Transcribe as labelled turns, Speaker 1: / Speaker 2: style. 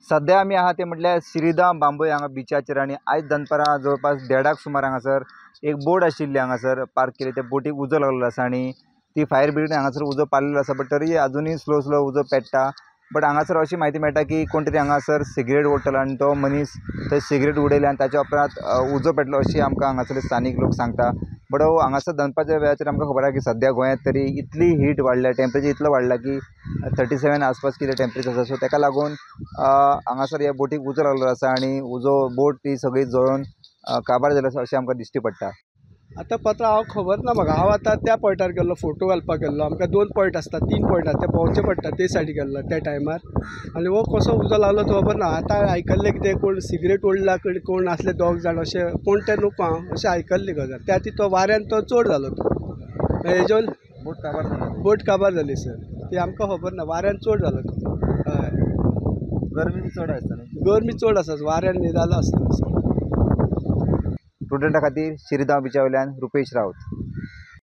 Speaker 1: सध्या आमी आहा ते म्हटल्यार श्रीधाम बांबोळे हांगा बिचाचेर आनी आयज दनपारां जवळपास 1:30 सुमार हांगासर एक बोट आशिल्ली हांगासर पार्क केली. त्या बोटीक उजो लागलेलो आसा आनी ती फायर ब्रिगेड हांगासर उजो पाललेलो आसा, बट तरी अजुनूय स्लो स्लो उजो पेट्टा. बट हांगासर अशी म्हायती मेळटा की कोण तरी हांगासर सिगरेट ओडटलो आनी तो मनीस थंय सिगरेट उडयले आनी ताच्या उपरांत उजो पेटलो अशी आमकां हांगासरले स्थानीक लोक सांगता. बट हांगासर दनपारच्या वेळाचेर आमकां खबर आसा की सद्या गोंयांत तरी इतली हीट वाडल्या, टेम्परेचर इतलो वाडला की 37 आसपास कितें टेम्परेचर आसा. सो ताका लागून हांगासर ह्या बोटीक उजो लागलेलो आसा आनी उजो बोट ती सगळी जळोवन काबार जाली आसा अशें आमकां दिश्टी पडटा.
Speaker 2: आतां पत्र हांव खबर ना म्हाका. हांव आतां त्या पॉयंटार गेल्लो, फोटो घालपाक गेल्लो. आमकां 2 पॉयंट आसता, 3 पॉयंट आसता, ते भोंवचे पडटा ते सायडी गेल्लो त्या टायमार. आनी हो कसो उजो लागलो तो खबर ना. आतां आयकल्लें कितें कोण सिगरेट ओडला कोण आसले 2 जाण अशें कोण ते न्हू हांव अशें आयकल्ली गजाल. त्या खातीर तो वाऱ्यान तो चड जालो तो हेजो
Speaker 1: बोट काबार जाली.
Speaker 2: बोट काबार जाली सर, ती आमकां खबर ना. वाऱ्यान चड जालो तो. हय,
Speaker 1: गरमी चड आसता न्हू,
Speaker 2: गरमी चड आसा, वाऱ्यान न्ही जालो आसता.
Speaker 1: स्टुडंटा खातीर शिरगांव बिचा वयल्यान रुपेश राऊत.